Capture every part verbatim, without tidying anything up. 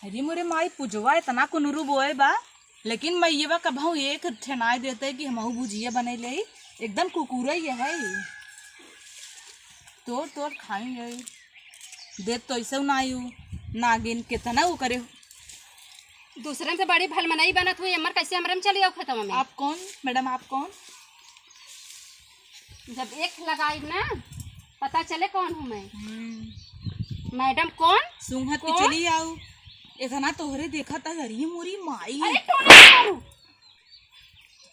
अरे मोरे माई, पुजवा इतना कुनरू बोए बा, लेकिन मइयवा कबहूँ एक ठेनाए देते कि हमहू भुजिया बने ले। एकदम कुकुरे ये है, तोड़ तोड़ खाई गई। देत तो ऐसे ना आयु, नागिन कितना वो करे। दूसरे से बड़ी भलमनाई बनत हुई, हमर कैसे हमरे में चली आओ खेतवा में? आप कौन मैडम, आप कौन? जब एक लगाई ना, पता चले कौन हूँ मैं। हम्म। मैडम कौन? सूंघत के कौन? चली आऊ। इतना तोहरे देखा था, अरे मोरी माई। अरे टोना मारू।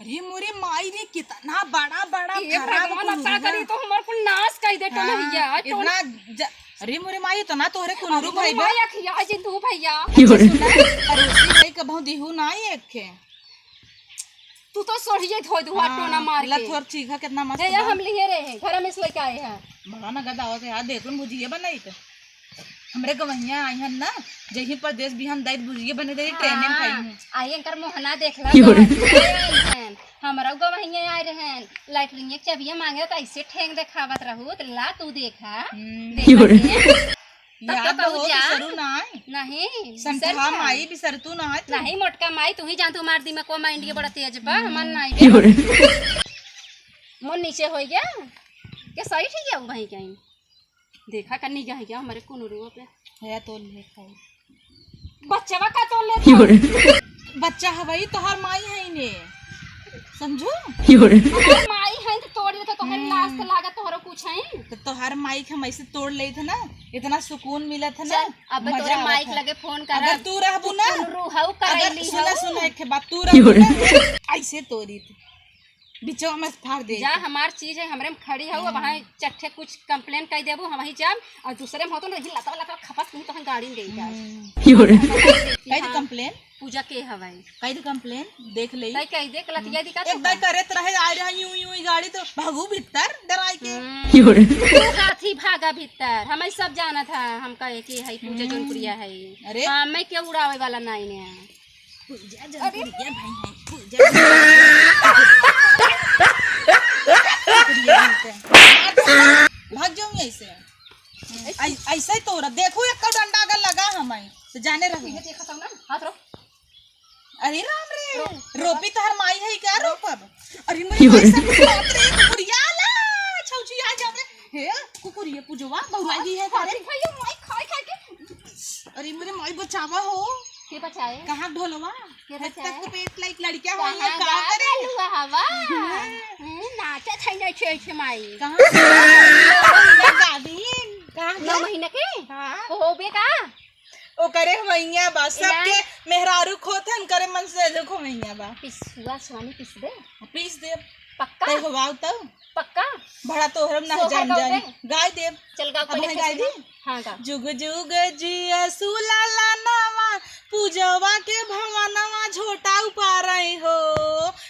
अरे मोरी माई रे, कितना बड़ा बड़ा ये फरा भगवान, अब का करी, तो हमर कुल नाश कर दे, टोना। हाँ, भैया, टोना। इतना ज-, अरे मोरी माई, इतना तोहरे कुनरू भैया। माई अखिया जिंदू भैया। अच्छा सुना, पड़ोसी भाई कबहूँ दिहू ना एक खे। तू तो सोढ़िए धोइ दुहा हाँ, टोना मार ला के। थोर चीखा कितना मस्त दे या बा। हम लिए रहे हैं, घर में से लेके आए हैं। बड़ा ना गदा होते यार, देखुन भुजिया बनाई तो। हमरे गवहिया आई हन ना, जही परदेस बिहान दाई भुजिया बने दे, हाँ, ट्रेन में खाई हूँ। आई एंकर मोहना देख ला, क्यों रे? गवहिया आई हन। हमरा गवहिया आए रहन, लैट्रिन के चबिया मांगे तो ऐसे ठेंग देखावत रहू, तो ला तू देखा, हम्म। देखा क्यों रे? के। तब याद तो कहू बहुत जा। बिसरू ना आए। नहीं, बिसर संतहा जा। माई बिसर तू ना आए तू। नहीं, मोटका माई, तू ही जानत हमार दिमाग को माइंड के बड़ा तेज बा, हम्म। हमार नाई बे। क्यों रे? मोर नीचे होई गया। के सही ठीक है भाई कहीं। देखा कन्नी गया है क्या हमारे कुनरुआ पे? है तो ले खाई। बच्चवा का तोड़ लेत क्यों रे? बच्चा हवई तोहार माई है ने, समझू? क्यों रे? तोहार माई है तो तोड़ लेते, तोहर हम्म। लाज तो लागत तोहरो कुछ है। तो तोहार माई के हम ऐसे तोड़ लेत है ना, इतना सुकून मिलत है ना, चल, अब मजा तोरे आवत माई के है। लगे फोन करब। अगर तू रहबू ना, तू रुहाऊ अगर करैली सुना, हऊ। सुना एक बात, तू क्यों रहबू रे? ना, ऐसे तोड़ी थी। बिचवा में फाड़ दे। जा, हमार चीज है, हमरे में खड़ी हऊ, अब हम्म। वहाँ चट्ठे कुछ कंप्लेन कर देबू, हम वहीं जाब, और दूसरे में होतो ना, यही लतवा लतवा खपस नहीं तो हम गाड़ी में दे जाब। हम्म। क्यों रे? हाँ। कह दे कंप्लेन। पूजा के हवाई। कह दे कंप्लेन, देख ले। तै कह दे, कलतिया दी का एक तू दाई का? करत रहे, आ रहा यूं यूं गाड़ी तो भागू भीतर डराई के। हम्म। क्यों रे? तू हाथी भागा भीतर, हम सब जानत है, हम कहे कि है पूजा हम्म। जौनपुरिया है। अरे। हाँ, मैं क्यों उड़ावे वाला नहीं ने। पूजा अरे। जौनपुरिया भाई है, पूजा जौनपुरिया भाई है। भाग जाऊँ ऐसे। ऐ-, ऐसे ही तोरा देखू, एक डंडा अगर लगा हमें, तो जाने रही। ये देखा तब ना, हाथ रो। अरे राम रे, रो। रोपी तोहर माई है क्या रोपब? अरे मेरी क्यों माई रे? सब कुछ बाप रे, कुकुरिया ला, छौछिया जाते। हे, कुकुरिया पूजवा, बउराई है अरे थारे। भैया, माई खाए खाए के। अरे मेरे माई बचावा हो। के बचाए? कहाँ ढोलवा? के है बचाए? तक पेट लाइक लड़किया हो, कहाँ ये का जा करे? गलुआ हवा? हम्म। हम्म, नाचत है ना छे छे माई। कहाँ? दादी, कहाँ नौ गए? महीना के? हाँ। होबे का? ओकरे हवैया बा, सबके इलाज मेहरारू खोथन करे मन से जो खोवैया बा। पिसुआ स्वामी पीस दे। पीस दे। पक्का? तै हवाऊ तब? पक्का? बड़ा तोहरम ना सोहर जान गाओ जान। दे। गाय देब। चल गाओ अब पहले है गाय खेसना। दी? हाँ, गाओ। जुग जुग जिया सुलाला नवा, पूजवा के भवनवा झोटा उपारई हो,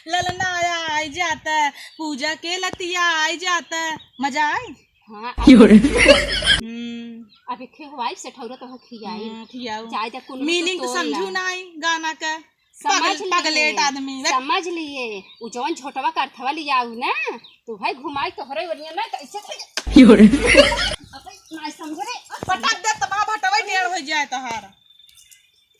ललना आई जाता, पूजा के लतिया आई जाता। मजा आई? हाँ, क्यों रे? हम्म। अब एक वाइफ से ठौरा तो खियाई। हाँ, खियाऊ। जाए जा कुल मीनिंग तो तोड़ समझू ला। ना आई गाना का। समझ पगल-, लिए, पगलेट आदमी। समझ लिए। उ जौन झोटवा का अर्थवा लियाऊ ना, तू भाई घुमाई तोहरे ओनिया ना, कैसे थे? क्यों रे? अबे, ना समझ रे। पटक दे तब भटवा टेढ़ हो जाए तोहार।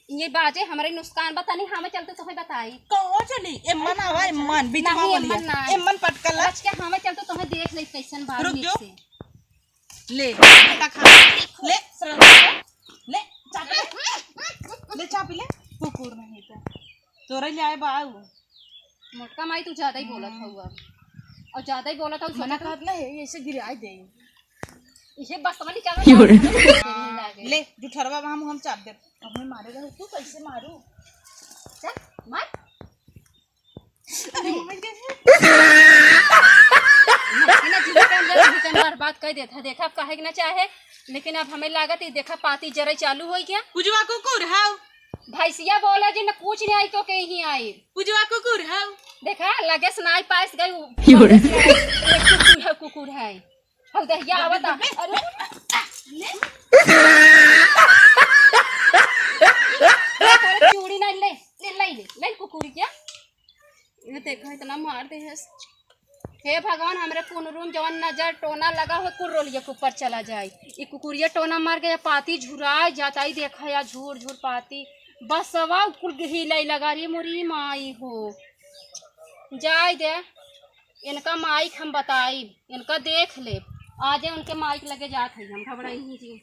ये बाजे हमरे नुकसान बा, तनी हमें चलते तोहे बताई। कहाँ चली? ए मन आवा, ए मन, बीच में नहीं, बोलिया। एमन ना। एमन पटकला। आज के हमें चलते तोहे देख ले कैसन बा रुक नीक जो। से। ले, बेटा खा। ले, सरल हो। ले, चाप ले। ले, चाप ले। कुकुर नहीं तो। तोरे ले आए बा आऊ। मोटका माई, तू ज्यादा ही बोलत हम्म। हऊ अब। और ज्यादा ही बोलत हऊ, मना सोचा तो कहत ना है, ऐसे गिराई दे। इसे बस वाली क्या क्यों रे? लागे? ले, जुठरवा हम, हम चाप दे। अब मैं मारे रहू, तू कैसे मारू? चल, मार। अरे, मम्मी कैसे? ना, ना, जिंदगी के अंदर भी कई बार बात कह देता है, देखा, अब कहे के ना चाहे, लेकिन अब हमें लागत है, देखा, पाती जरे चालू हो गया। पूजवा कुकुर है। भैंसिया बोला जे न कुछ नहीं आई तो कहीं आई। पूजवा कुकुर है। देखा, लगे से नाई पास गई, क्यों रे? कुकुर है, कुकुर है। हऊ दहिया आवता। अरे, ले। चूड़ी ना ले, ले, ले, ले, ले कुकुर क्या? ये देखा, इतना मार दे है। हे भगवान, हमरे पुनरुन जवन नजर टोना लगा हो, कुल रोलिया के ऊपर चला जाए। ई कुकुरिया टोना मार के या पाती झुराए जाता ही, देखा या झूर झूर पाती। बसवा कुल गहिलाई लगा रही मोरी माई हो। जाए दे, इनका माई के हम बताई, इनका देख ले। आजे उनके माई के लगे जात है, हम घबराई ही जी।